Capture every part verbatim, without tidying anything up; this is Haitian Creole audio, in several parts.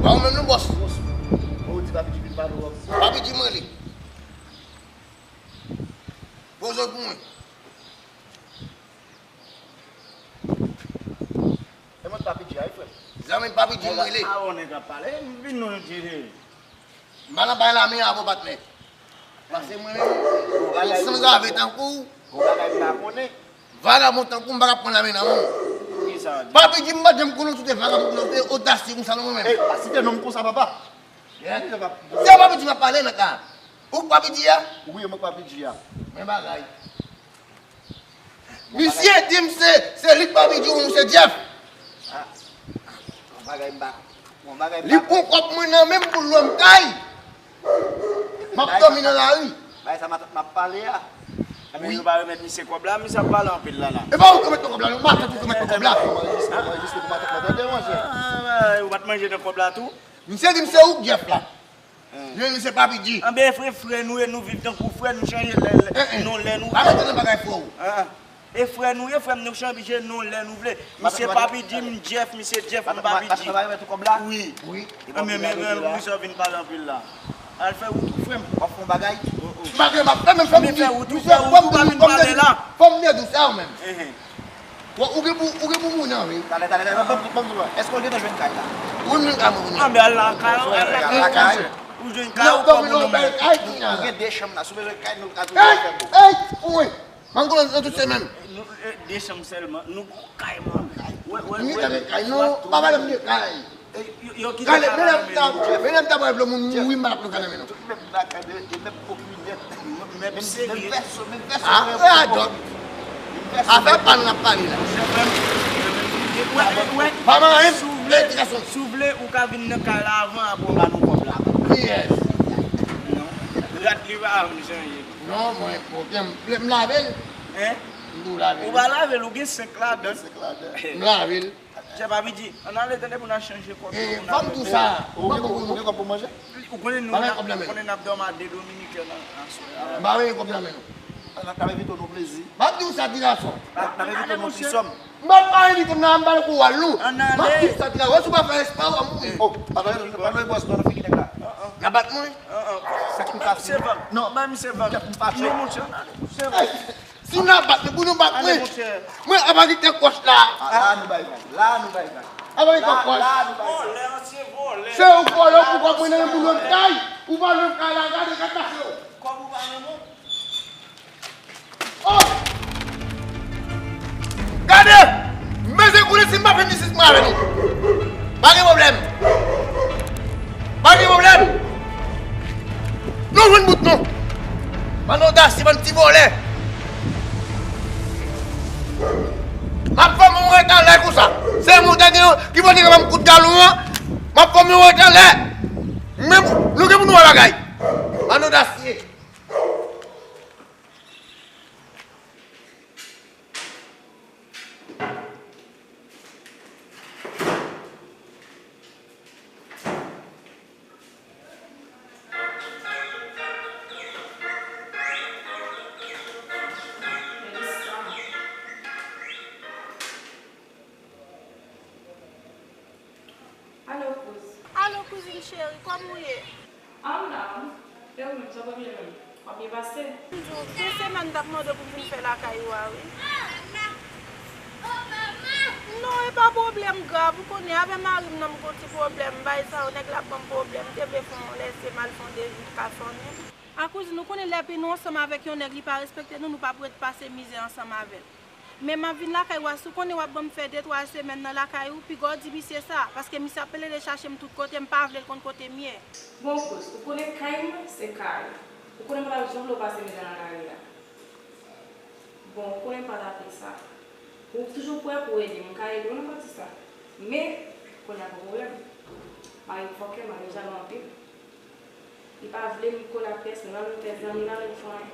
A ou menm non, bòs. Ou di Papi G vin pale w. Papi G m rele. Poze w pou mwen. E mwen Papi G a wi, frè m. Zanmi Papi G m rele. A ou nèg ap pale, m vin non di. M pa nan bay lame avè w, patnè. Pase mwen menm, yon sanzave tankou w. Yon bagay m pa konnen. Vagabon tankou m pa ka pran lame nan men w. Papi G m pa janm konnen w sou te vagabon, w te odasye konsa non mwen menm. Ey, a site non m konsa, papa. Se Papi G m ap pale, mèt la. Ou k Papi G a? Wi, mwen k Papi G a. Men bagay. Misye di m se, se li k Papi G ou se Jeff. Ah, yon bagay m pa, yon bagay m pa. Li pran kòb mwen nan men m pou l lwe m kay. M ap dòmi nan lari. Bagay sa matant m ap pale a. Wi. Yo pa remèt misye kòb la, misye ap pale anpil la la. E pa ou k remèt mwen kòb la, non, matant ou k remèt mwen kòb la. Ou pa t manje nan kòb la tou? Misye di m se ou k Jeff la. Li menm li se Papi G. Anben e frè, frè nou ye, nou viv tankou frè, nou chanje lè, lè, non lè nou vle. Pa mete nan bagay frè w. E frè nou ye, frè m, nou chanje non lè nou vle. Misye Papi G, m Jeff, misye Jeff, m Papi G. Wi. Wi. Anben men, men, men, wi, sa w vin pale anpil la. Al fè wout ou, frè m. W ap fè yon bagay? M pa gen, m ap fè menm fè wout ou, fè wout ou, pa vin pale la. Fò m byen di w sa ou menm. Bon, ou gen pou, ou gen pou moun nan, wi. Talè, talè, talè, ban m, ban m, ban m, èske w gentan jwenn kay la? Ou jwenn kay mwen, mwen. Anben al lakay ou, al lakay ou. Ou jwenn kay ou, kòb ou nan men. Ou gen de chanm la, si w bezwen kay, nou ka tou fè bon. Ey, ey, wi. M ap goumen nan tout semèn. Nou, eh, de chanm sèlman, nou gon kay, man. Wè, wè, wè. M gentan gen kay, non, pa pale m de kay. Gade, men lè m ta, men lè m ta pral vle moun mouri, m pa t ap pran kay nan men nou. Tout menm lakay de, e menm pwòp linèt. Menm serye. Menm vèso, menm vèso. Ah, frè, adòt. Afè pa n ap pale la. Monchè, frè m, wè, wè, pa manyen m, si w vle, ti gason. Si w vle, ou ka vin nan kay la avan, apre w ba nou kòb la. Kiyès? Non. Rad li pa janm chanje. Non, mwen, pwoblèm, m lave l. Hein? M tou lave l. Ou pa lave l, ou gen senk ladan. Senk ladan. M lave l. Chèf Abidi, ann ale tande pou n al chanje kòb yo, pou n al manje. Ou gen kòb pou manje? Ou konnen nou, ou konnen n ap dòmi a de dominiken nan aswè a. M pa gen kòb nan men nou. N ap envite w nan plezi. M ap di w sa, ti gason. N ap envite w nan ti sòm. M ap pa envite w nan, m pa nan kou al nou. M ap di w sa, ti gason. Wè si w pa fè espè, w ap mouri. Oh, pa fè espè, pa fè espè, non, figi nèg la. N ap bat mwen. Sa ki fasil. Non, ba misye vag. Non, monchè, ann ale, monchè. Si n a bat nou, pou nou bat mwen. Mwen, apa ki te kòch la? La nou bay vag. La nou bay vag. Apa ki te kòch? La nou bay vag. Se ou vòlè, ou pou kòb mwen nan men pou lòt kay. Ou pa lòt kay la, gade, gade pase yo. Kòb ou pa nan men w? Oh! Gade! Mezye konnen si m pa fè mistis mwen avè nou. Pa gen pwoblèm. Pa gen pwoblèm. Nou jwenn bout nou. Bann odasye, bann ti vòlè. M ap fè yon ret anlè konsa. Se mwen te gen ki pote ban m kout galon an. M ap fè yon ret anlè. Men nou gen pou nou wè bagay. Bann odasye. Alo, kouz. Alo, kouzin cheri, kòman w ye? Ah, m la, wi. E ou menm, sa w ap ye menm? W ap byen pase? M di w, gen semèn m t ap mande w pou m vin fè lakay ou a, wi. Non, e pa pwoblèm grav. Ou konnen, avè mari m nan, m gon ti pwoblèm. Bagay sa yo, nèg la ap ban m pwoblèm. M te vle fè yon lèse m al fè yon devi pou ka fanmi m. A kouzin, ou konnen lè pi nou ansanm avèk yon nèg, li pa respekte nou, nou p ap ret pase mizè ansanm avè l. Men m ap vin lakay ou a, si w konnen w ap ban m fè de twa semèn nan lakay ou, piga w di misye sa, paske misye ap plede chache m tout kote, m pa vle l konn kote m ye. Bon, kouz, ou konnen kay m, se kay ou. Ou konnen m pa t ap janm vle w pase mizè nan lari a. Bon, ou konnen m pa t ap fè sa. Ou toujou prè pou w ede m, m ka ede w nan pati sa. Men, kounye a gon pwoblèm. Mari m fòkè, mari m jalou anpil. Li pa vle m kole ak pèsonn, l al nan tèt zanmi l, l al fè anyen.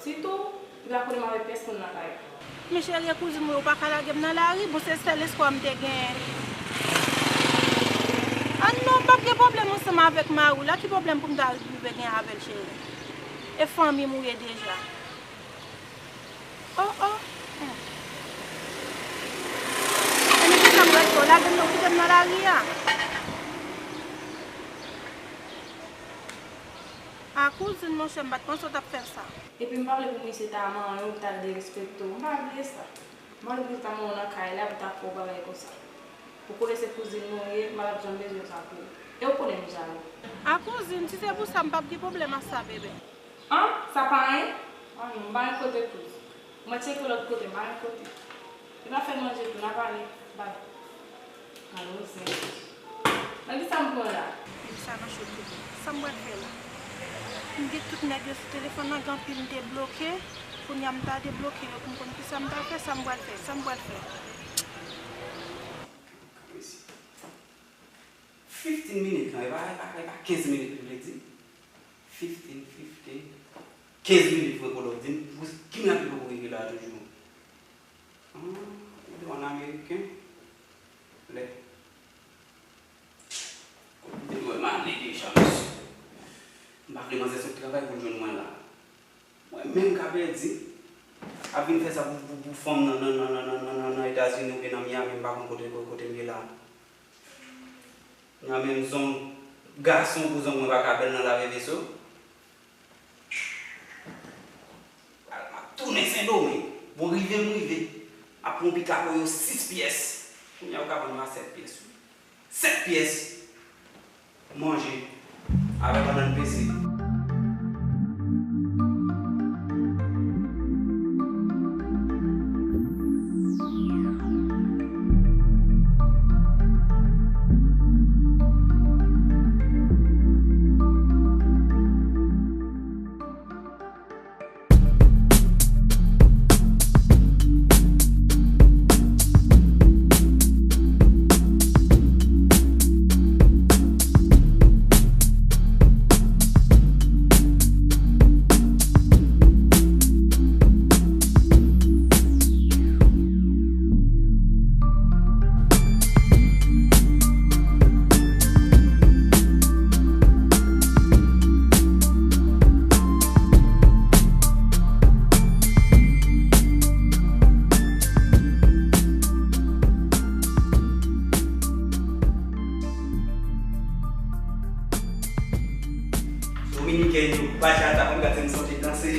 Sitou, li pa konnen m avèk pèsonn nan kay la. Men cheri, e kouzin mwen, ou pa ka lage m nan lari, bon, se sèl espwa m te genyen. Ah non, m p ap gen pwoblèm ansanm avèk mari w la, ki pwoblèm pou m ta rive gen avè l, cheri? E fanmi m ou ye deja. Oh, oh. Hmm. E men, kisa m pral fè? Lage m nan, kite m nan lari a. Kouzin, monchè, m pa t panse w t ap fè sa. Epi m pa vle pou misye ta manyen w, pou ta derespekte w. M pa vle sa. M pa vle pou misye ta manyen w nan kay la, pou ta fè w bagay konsa. Ou konnen se kouzin nou ye, m pa t ap janm bezwen sa pou ou. E ou konnen m jalou. A kouzin, si se pou sa, m p ap gen pwoblèm ak sa, bebe. An? Sa pa anyen? An non, m pa gen kote kouz. Mwen tcheke lòt kote, m pa gen kote. E pa fè manje tou, n a pale. Bay. Alo, zen. Nan ki sa m pran la? Epi sa nan cho tou. Sa m pral fè la? M gen tout nèg yo sou telefòn nan, gen anpil m te bloke. Kounye a m ta debloke yo pou m konn ki sa m ta fè, sa m pral fè, sa m pral fè. Mesye. Fifteen minit lan, e pa, e pa, e pa kenz minit li vle di. Fifteen, fifteen. Kenz minit, Franco, lè w di m, pou ki m ap poko rive la toujou. Ah, ou te wè ann ameriken? Lè. Kote m te dwe m ale deja, mesye. M pa vle manzè sot travay pou l jwenn mwen la. Mwen menm ka pèdi. Ap vin fè sa pou, pou, pou fanm nan, nan, nan Etazini oubyen nan Miami, m pa konn kote, kote m ye la. Nan menm zong, gason pou zong mwen pa ka bèl nan lave veso. M ap tounen Sendomeng. Bon, rive m rive. Ap pran pikapo yo sis pyès. Kounye a yo ka vann yo a sèt pyès, wi. Sèt pyès. Manje. Avèk bannann pese. Dominiken yo, bachata, mwen gade m sonje danse.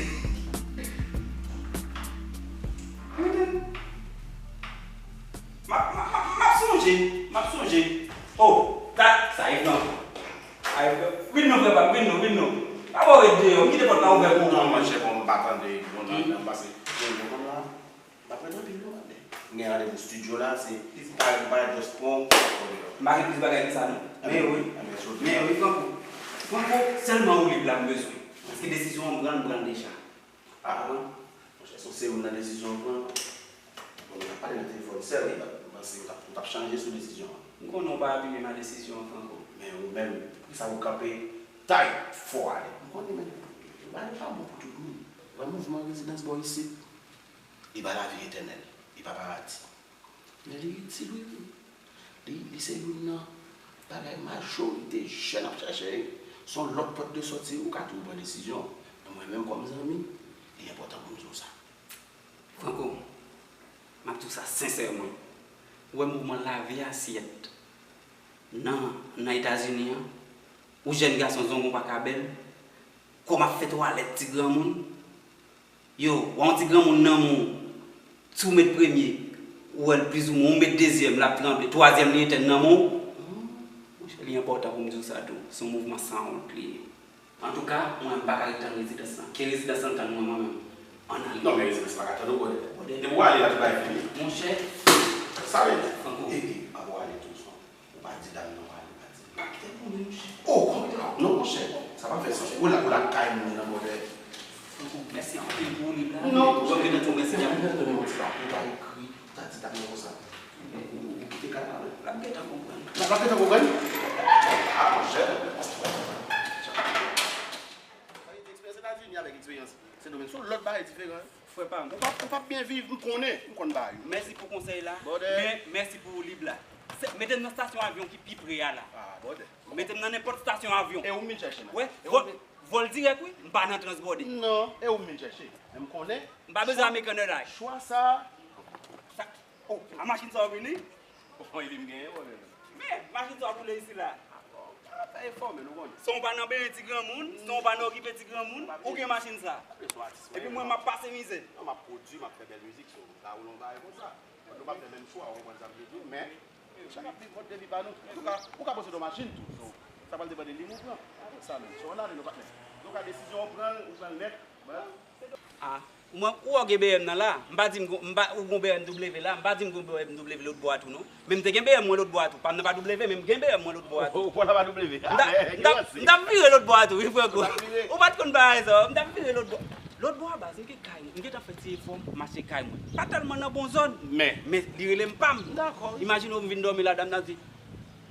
M ap, m ap, m ap, m ap sonje, m ap sonje. Oh, ta, sa Yves non. Ay, vin non, frè pa m, vin non, vin non. Pa ba w ret deyò, m kite pòt la ouvè pou ou. Non, monchè, bon, m pa tande, bon, nan, nan, pase. Bon, bon, bon, la. M ap ret anpil, non, men. M gen randevou studio la, se plis bagay, bagay just pran, m pa gen plis bagay ke sa, non. Men wi. Men wi, Franco. Franco, sèlman ou lib la m bezwen. Paske desizyon an m pran l, m pran l deja. Ah, monchè, se w serye nan desizyon w pran. Bon, nou t ap pale nan telefòn sèl, wi, m panse nou t ap, nou t ap chanje sou desizyon an. M konnen w pa apiye nan desizyon an, Franco. Men ou menm, poukisa ou kanpe tight fò ale? M konnen, men, bagay pa bon pou tout moun. Wè mouvman rezidans bò isit, li ba lavi etènèl, li pa paradi. Men li itil, wi. Li, li se youn nan bagay majorite jèn ap chache. Se yon lòt pòt de sòti, ou ka toujou pran desizyon. Men mwen menm kòm zanmi, li enpòtan pou m di w sa. Franco, m ap di w sa sensèman. Ou wè mouvman lavi asyèt nan, nan Etazini an, ou jèn gason zongon pa ka bèl, kò m ap fè twalèt ti granmoun, yo, wè yon ti granmoun nan men w, si w met premye, ou wè l plizoumwen, ou met dezyèm, l ap tranble, twazyèm, li etèn nan men w. Monchè, li enpòtan pou m di w sa tou. Se yon mouvman sanwont li ye. Antouka, mwen, m pa ka ret tann rezidans lan. Ke rezidans lan tann mwen, mwen menm. Ann ale. Non, men rezidans pa ka tann ou, brother. Brother. Depi w ale la, tout bagay fini. Monchè. Sa vle di. Franco. E, e, anvan w ale tou, son. Ou pa di dam nan w ale, pa di. Pa kite l konnen, monchè. Oh, kòman w te ka? Non, monchè, sa pa fè sans. Ou la, ou la kay moun nan, brother. Franco, mèsi anpil pou ou, li la. Non, monchè. Ou gentan di mèsi, non, non, non, ou pa ekri, ou ta di dam nan konsa. Ou, ou, ou kite kay la, wi. L ap gentan konprann. L ap gentan konprann? Ah, monchè. Eksperyans Etazini avèk eksperyans Sendomeng se yon lòt bagay diferan. Frè pa m. Ou p ap, ou p ap byen viv, m konnen, m konn bagay yo. Mèsi pou konsèy la, men mèsi pou lib la. Mete m nan stasyon avyon ki pi pre a la. Ah, brother. Mete m nan nenpòt stasyon avyon. E ou m vin chèche, men. Wè, vòl, vòl dirèk, wi. M pa nan transbòde. Non, e ou m vin chèche. Men m konnen. M pa bezwen American Airlines. Chwa sa. Sa, oh, a machin sa w vini? Oh, epi m genyen, brother. Men, machin sa w boule isi la. Efò, men nou konnen. San w pa nan benyen ti granmoun, san w pa nan okipe ti granmoun, ou gen machin sa. Epi mwen, m ap pase mizè. Non, m ap pwodui, m ap fè bèl mizik, so, m ka woule yon bagay konsa. Nou pa fè menm chwa, ou konprann sa m vle di w, men chak ap viv mòd de vi pa nou. Antouka, ou ka posede yon machin tou, so, sa pral depann de liy ou pran. Sa menm, so, ann ale non, patnè. Antouka, desizyon ou pran l, ou pran l nèt, but, Ah, mwen, ou wè w gen B M nan la, m pa di m gon- m pa, ou gon B M W la, m pa di m gon B M W lòt bò a tou non. Men m te gen B M mwen lòt bò a tou. Pa m nan pa W, men m gen B M mwen lòt bò a tou. Ou pa nan pa W. M ta- Ah, m ta- m t ap vire lòt bò a tou, wi, frè ko. Ou t ap vire? Ou pa t konn bagay sa, m t ap vire lòt bò. Lòt bò a baz, m gen kay mwen. M gentan fè ti efò, m achte kay mwen. Pa tèlman nan bon zòn. Men. Men li rele m pa m. Dakò, wi. Imajine w m vin dòmi la, dam nan di,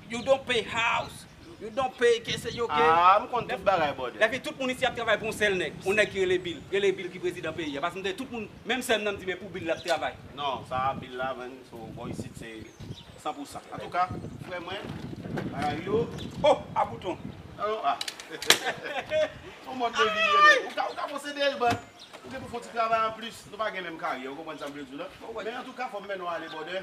"You don't pay house. You don't pay kese yo ke." Ah, m konn tout bagay, brother. Epi tout moun isi ap travay pou yon sèl nèg. Yon nèg ki rele Bill. Rele Bill ki prezidan peyi a. Paske m te tout moun, menm sè m nan m di, "Men pou Bill l ap travay." Non, sa Bill la, man, so, bò isit se san pou san. Antouka, frè mwen, bagay yo. Oh, a bouton. Non, non, ah. Son mòd de vi li ye, men. Ou ka, ou ka posede l, but ou gen pou fè yon ti travay anplis. Nou pa gen menm karyè, ou konprann sa m vle di w la. Men antouka, fò m mennen w ale, brother.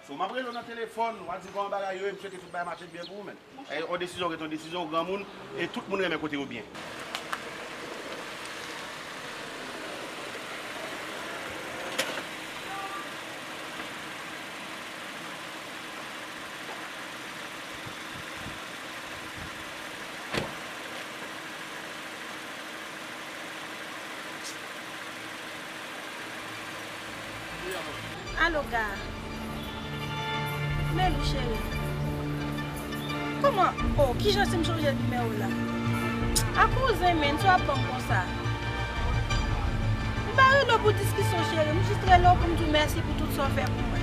So, m ap rele w nan telefòn, w a di kòman bagay yo ye, m swete tout bagay mache byen pou ou, man. E, yon desizyon ret yon desizyon, ou granmoun, e tout moun renmen kote yo byen. Alo, Ga. Melou, cheri. Kòman? Oh, kijan si m chonje nimewo w la? A kouzen, men, sa w ap ban m konsa? M pa rele w pou diskisyon, cheri. M jis rele w pou m di w mèsi pou tout sa w fè pou mwen.